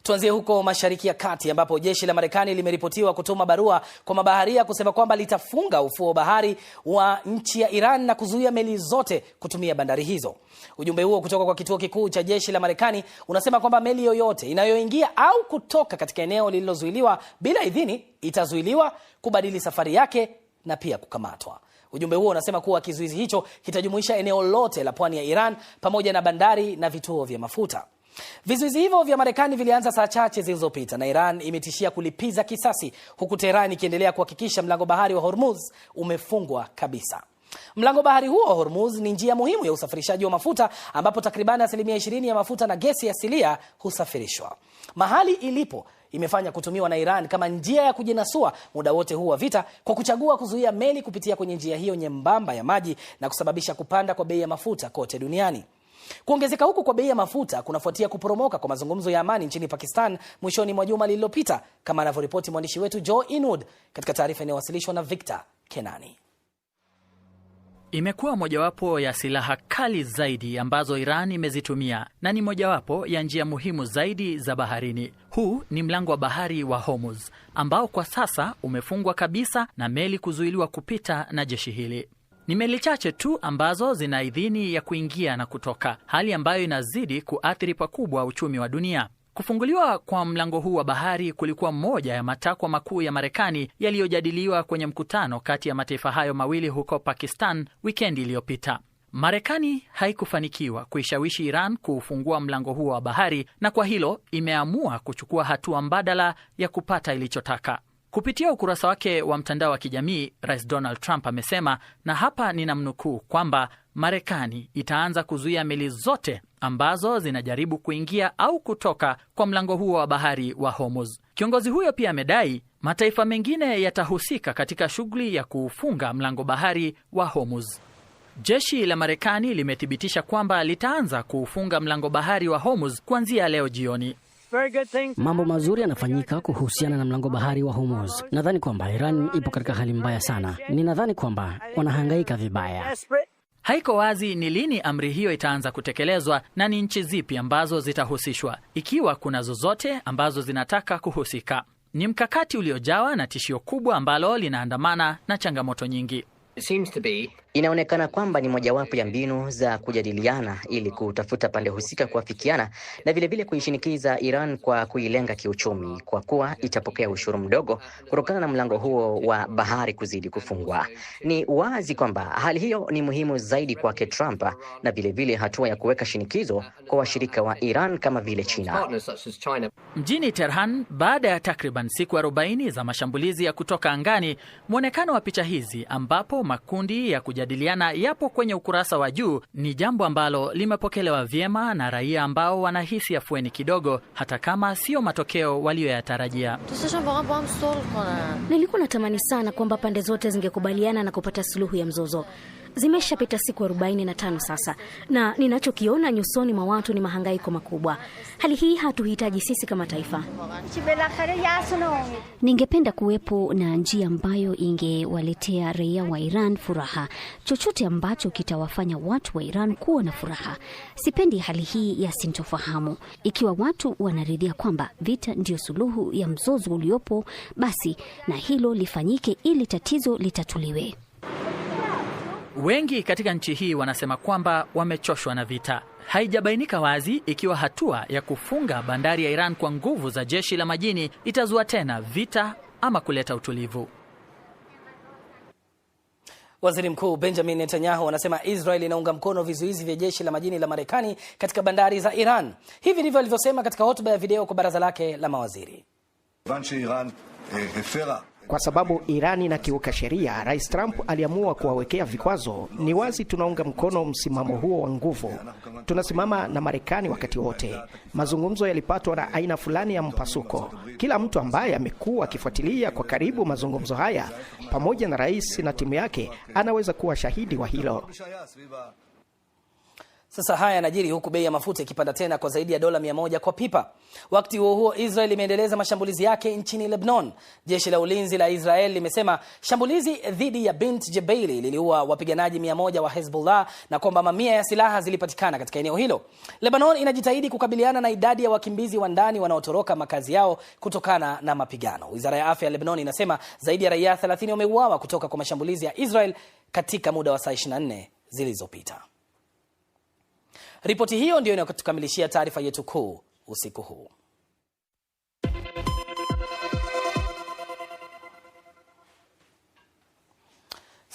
Tuanzie huko Mashariki ya Kati ambapo jeshi la Marekani limeripotiwa kutuma barua kwa mabaharia kusema kwamba litafunga ufuo wa bahari wa nchi ya Iran na kuzuia meli zote kutumia bandari hizo. Ujumbe huo kutoka kwa kituo kikuu cha jeshi la Marekani unasema kwamba meli yoyote inayoingia au kutoka katika eneo lililozuiliwa bila idhini itazuiliwa kubadili safari yake na pia kukamatwa. Ujumbe huo unasema kuwa kizuizi hicho kitajumuisha eneo lote la pwani ya Iran pamoja na bandari na vituo vya mafuta. Vizuizi hivyo vya Marekani vilianza saa chache zilizopita na Iran imetishia kulipiza kisasi, huku Tehran ikiendelea kuhakikisha mlango bahari wa Hormuz umefungwa kabisa. Mlango bahari huo wa Hormuz ni njia muhimu ya usafirishaji wa mafuta ambapo takribani 20% ya mafuta na gesi asilia husafirishwa. Mahali ilipo imefanya kutumiwa na Iran kama njia ya kujinasua muda wote huu wa vita kwa kuchagua kuzuia meli kupitia kwenye njia hiyo nyembamba ya maji na kusababisha kupanda kwa bei ya mafuta kote duniani. Kuongezeka huku kwa bei ya mafuta kunafuatia kuporomoka kwa mazungumzo ya amani nchini Pakistan mwishoni mwa juma lililopita, kama anavyoripoti mwandishi wetu Joe Inwood katika taarifa inayowasilishwa na Victor Kenani. Imekuwa mojawapo ya silaha kali zaidi ambazo Iran imezitumia na ni mojawapo ya njia muhimu zaidi za baharini. Huu ni mlango wa bahari wa Hormuz ambao kwa sasa umefungwa kabisa na meli kuzuiliwa kupita na jeshi hili. Ni meli chache tu ambazo zina idhini ya kuingia na kutoka, hali ambayo inazidi kuathiri pakubwa uchumi wa dunia. Kufunguliwa kwa mlango huu wa bahari kulikuwa moja ya matakwa makuu ya Marekani yaliyojadiliwa kwenye mkutano kati ya mataifa hayo mawili huko Pakistan wikendi iliyopita. Marekani haikufanikiwa kuishawishi Iran kuufungua mlango huo wa bahari, na kwa hilo imeamua kuchukua hatua mbadala ya kupata ilichotaka. Kupitia ukurasa wake wa mtandao wa kijamii, Rais Donald Trump amesema, na hapa ninamnukuu, kwamba Marekani itaanza kuzuia meli zote ambazo zinajaribu kuingia au kutoka kwa mlango huo wa bahari wa Hormuz. Kiongozi huyo pia amedai mataifa mengine yatahusika katika shughuli ya kuufunga mlango bahari wa Hormuz. Jeshi la Marekani limethibitisha kwamba litaanza kuufunga mlango bahari wa Hormuz kuanzia leo jioni. Mambo mazuri yanafanyika kuhusiana na mlango bahari wa Hormuz. Nadhani kwamba Iran ipo katika hali mbaya sana. Ninadhani kwamba wanahangaika vibaya. Haiko wazi ni lini amri hiyo itaanza kutekelezwa na ni nchi zipi ambazo zitahusishwa, ikiwa kuna zozote ambazo zinataka kuhusika. Ni mkakati uliojawa na tishio kubwa ambalo linaandamana na changamoto nyingi. Inaonekana kwamba ni mojawapo ya mbinu za kujadiliana ili kutafuta pande husika kuafikiana na vilevile kuishinikiza Iran kwa kuilenga kiuchumi, kwa kuwa itapokea ushuru mdogo kutokana na mlango huo wa bahari kuzidi kufungwa. Ni wazi kwamba hali hiyo ni muhimu zaidi kwake Trump na vilevile hatua ya kuweka shinikizo kwa washirika wa Iran kama vile China. Mjini Tehran, baada ya takriban siku 40 za mashambulizi ya kutoka angani, mwonekano wa picha hizi ambapo makundi ya kujadiliana yapo kwenye ukurasa wa juu ni jambo ambalo limepokelewa vyema na raia ambao wanahisi afueni kidogo, hata kama sio matokeo waliyoyatarajia. Nilikuwa natamani sana kwamba pande zote zingekubaliana na kupata suluhu ya mzozo. Zimeshapita siku 45 sasa, na ninachokiona nyusoni mwa watu ni mahangaiko makubwa. Hali hii hatuhitaji sisi kama taifa. Ningependa kuwepo na njia ambayo ingewaletea raia wa Iran furaha, chochote ambacho kitawafanya watu wa Iran kuwa na furaha. Sipendi hali hii ya sintofahamu. Ikiwa watu wanaridhia kwamba vita ndiyo suluhu ya mzozo uliopo, basi na hilo lifanyike ili tatizo litatuliwe. Wengi katika nchi hii wanasema kwamba wamechoshwa na vita. Haijabainika wazi ikiwa hatua ya kufunga bandari ya Iran kwa nguvu za jeshi la majini itazua tena vita ama kuleta utulivu. Waziri Mkuu Benjamin Netanyahu anasema Israel inaunga mkono vizuizi vya jeshi la majini la Marekani katika bandari za Iran. Hivi ndivyo alivyosema katika hotuba ya video kwa baraza lake la mawaziri. Kwa sababu Iran inakiuka sheria, Rais Trump aliamua kuwawekea vikwazo. Ni wazi tunaunga mkono msimamo huo wa nguvu. Tunasimama na Marekani wakati wote. Mazungumzo yalipatwa na aina fulani ya mpasuko. Kila mtu ambaye amekuwa akifuatilia kwa karibu mazungumzo haya pamoja na rais na timu yake anaweza kuwa shahidi wa hilo. Sasa haya yanajiri huku bei ya mafuta ikipanda tena kwa zaidi ya dola 100 kwa pipa. Wakati huo huo, Israel imeendeleza mashambulizi yake nchini Lebanon. Jeshi la ulinzi la Israel limesema shambulizi dhidi ya Bint Jebaili liliua wapiganaji 100 wa Hezbollah na kwamba mamia ya silaha zilipatikana katika eneo hilo. Lebanon inajitahidi kukabiliana na idadi ya wakimbizi wa ndani wanaotoroka makazi yao kutokana na mapigano. Wizara ya afya ya Lebanon inasema zaidi ya raia 30 wameuawa kutoka kwa mashambulizi ya Israel katika muda wa saa 24 zilizopita. Ripoti hiyo ndiyo inayotukamilishia taarifa yetu kuu usiku huu.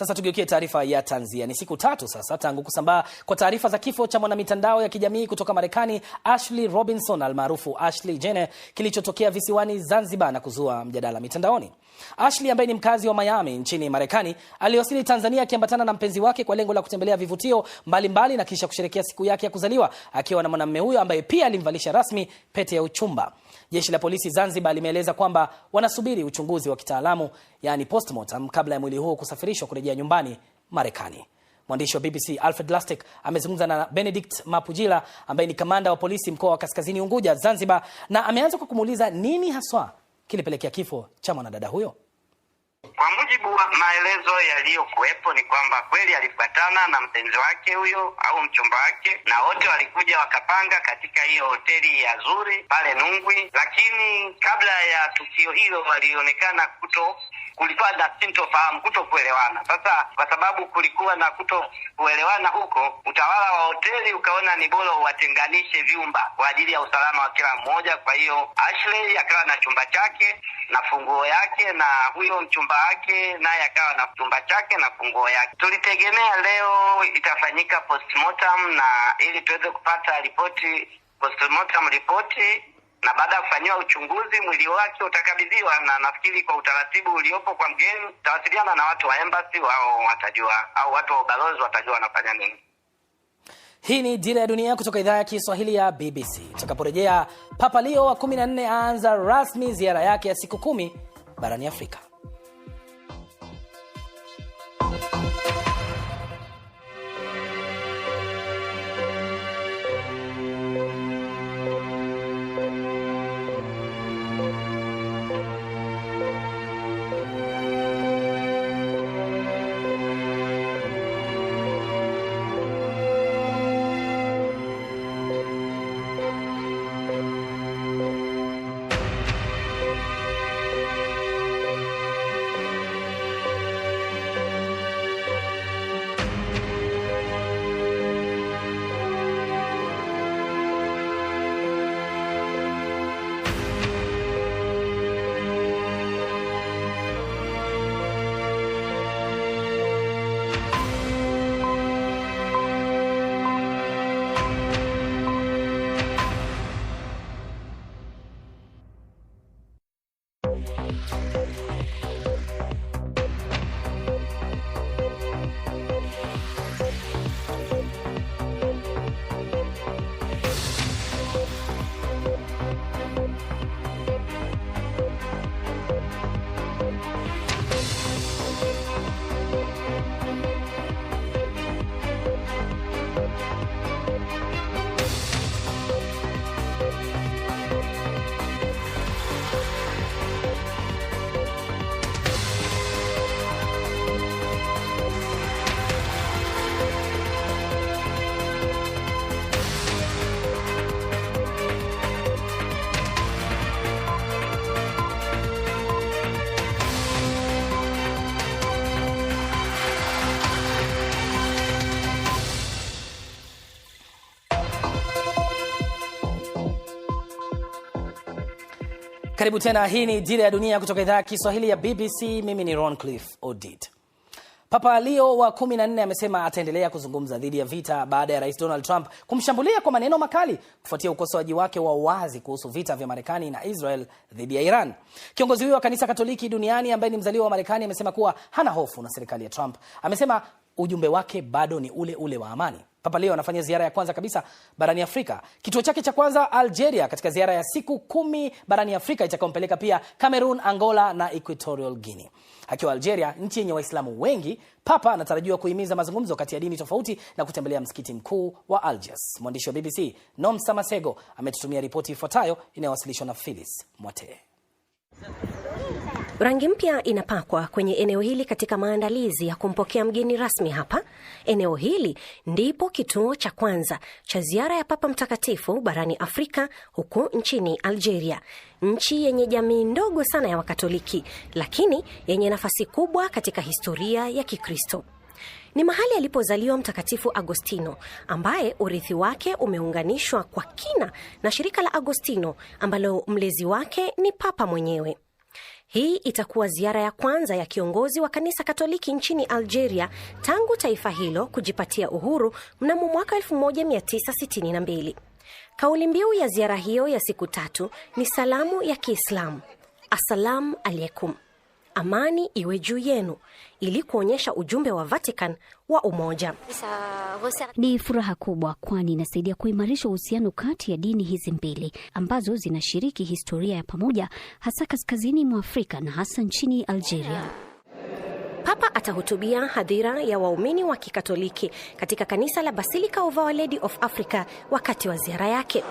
Sasa tugeukie taarifa ya tanzia. Ni siku 3 sasa tangu kusambaa kwa taarifa za kifo cha mwanamitandao ya kijamii kutoka Marekani Ashley Robinson almaarufu Ashley Jenner kilichotokea visiwani Zanzibar na kuzua mjadala mitandaoni. Ashley ambaye ni mkazi wa Miami nchini Marekani aliwasili Tanzania akiambatana na mpenzi wake kwa lengo la kutembelea vivutio mbalimbali na kisha kusherehekea siku yake ya kuzaliwa akiwa na mwanamume huyo ambaye pia alimvalisha rasmi pete ya uchumba. Jeshi la polisi Zanzibar limeeleza kwamba wanasubiri uchunguzi wa kitaalamu, yani postmortem, kabla ya mwili huo kusafirishwa kurejea nyumbani Marekani. Mwandishi wa BBC Alfred Lastic amezungumza na Benedict Mapujila ambaye ni kamanda wa polisi mkoa wa Kaskazini Unguja Zanzibar, na ameanza kwa kumuuliza nini haswa kilipelekea kifo cha mwanadada huyo. Kwa mujibu wa maelezo yaliyokuwepo ni kwamba kweli alifuatana na mpenzi wake huyo au mchumba wake, na wote walikuja wakapanga katika hiyo hoteli ya Zuri pale Nungwi, lakini kabla ya tukio hilo walionekana kulikuwa na sintofahamu, kutokuelewana. Sasa kwa sababu kulikuwa na kutokuelewana huko, utawala wa hoteli ukaona ni bora uwatenganishe vyumba kwa ajili ya usalama wa kila mmoja. Kwa hiyo Ashley akawa na chumba chake na funguo yake, na huyo mchumba wake naye akawa na chumba chake na funguo yake. Tulitegemea leo itafanyika postmortem na ili tuweze kupata ripoti, postmortem ripoti, na baada ya kufanyiwa uchunguzi mwili wake utakabidhiwa, na nafikiri kwa utaratibu uliopo kwa mgeni utawasiliana na watu wa embassy, wao watajua, au watu wa ubalozi watajua wanafanya nini. Hii ni Dira ya Dunia kutoka idhaa ya Kiswahili ya BBC. Tutakaporejea, Papa Leo wa 14 aanza rasmi ziara yake ya siku 10 barani Afrika. Karibu tena, hii ni Dira ya Dunia kutoka idhaa ya Kiswahili ya BBC. Mimi ni Roncliffe Odit. Papa Leo wa 14 amesema ataendelea kuzungumza dhidi ya vita baada ya Rais Donald Trump kumshambulia kwa maneno makali kufuatia ukosoaji wake wa wazi kuhusu vita vya Marekani na Israel dhidi ya Iran. Kiongozi huyo wa kanisa Katoliki duniani ambaye ni mzaliwa wa Marekani amesema kuwa hana hofu na serikali ya Trump. Amesema ujumbe wake bado ni ule ule wa amani. Papa Leo anafanya ziara ya kwanza kabisa barani Afrika. Kituo chake cha kwanza Algeria, katika ziara ya siku 10 barani Afrika itakayompeleka pia Cameroon, Angola na Equatorial Guinea. Akiwa Algeria, nchi yenye Waislamu wengi, Papa anatarajiwa kuhimiza mazungumzo kati ya dini tofauti na kutembelea msikiti mkuu wa Algiers. Mwandishi wa BBC Nomsa Masego ametutumia ripoti ifuatayo inayowasilishwa na Phyllis Mwate. Rangi mpya inapakwa kwenye eneo hili katika maandalizi ya kumpokea mgeni rasmi hapa. Eneo hili ndipo kituo cha kwanza cha ziara ya Papa Mtakatifu barani Afrika, huku nchini Algeria, nchi yenye jamii ndogo sana ya Wakatoliki, lakini yenye nafasi kubwa katika historia ya Kikristo. Ni mahali alipozaliwa Mtakatifu Agostino, ambaye urithi wake umeunganishwa kwa kina na shirika la Agostino ambalo mlezi wake ni Papa mwenyewe. Hii itakuwa ziara ya kwanza ya kiongozi wa kanisa Katoliki nchini Algeria tangu taifa hilo kujipatia uhuru mnamo mwaka 1962. Kauli mbiu ya ziara hiyo ya siku 3 ni salamu ya Kiislamu, Assalamu alaikum, amani iwe juu yenu, ili kuonyesha ujumbe wa Vatican wa umoja. Ni furaha kubwa kwani inasaidia kuimarisha uhusiano kati ya dini hizi mbili ambazo zinashiriki historia ya pamoja, hasa kaskazini mwa Afrika na hasa nchini Algeria. Papa atahutubia hadhira ya waumini wa Kikatoliki katika kanisa la Basilica of Our Lady of Africa wakati wa ziara yake.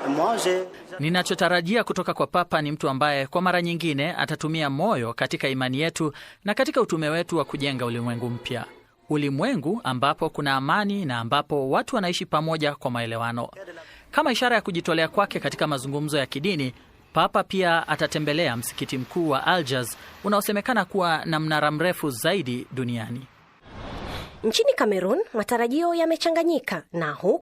Ninachotarajia kutoka kwa Papa ni mtu ambaye kwa mara nyingine atatumia moyo katika imani yetu na katika utume wetu wa kujenga ulimwengu mpya. Ulimwengu ambapo kuna amani na ambapo watu wanaishi pamoja kwa maelewano. Kama ishara ya kujitolea kwake katika mazungumzo ya kidini, Papa pia atatembelea msikiti mkuu wa Algiers unaosemekana kuwa na mnara mrefu zaidi duniani. Nchini Cameroon, matarajio yamechanganyika na huku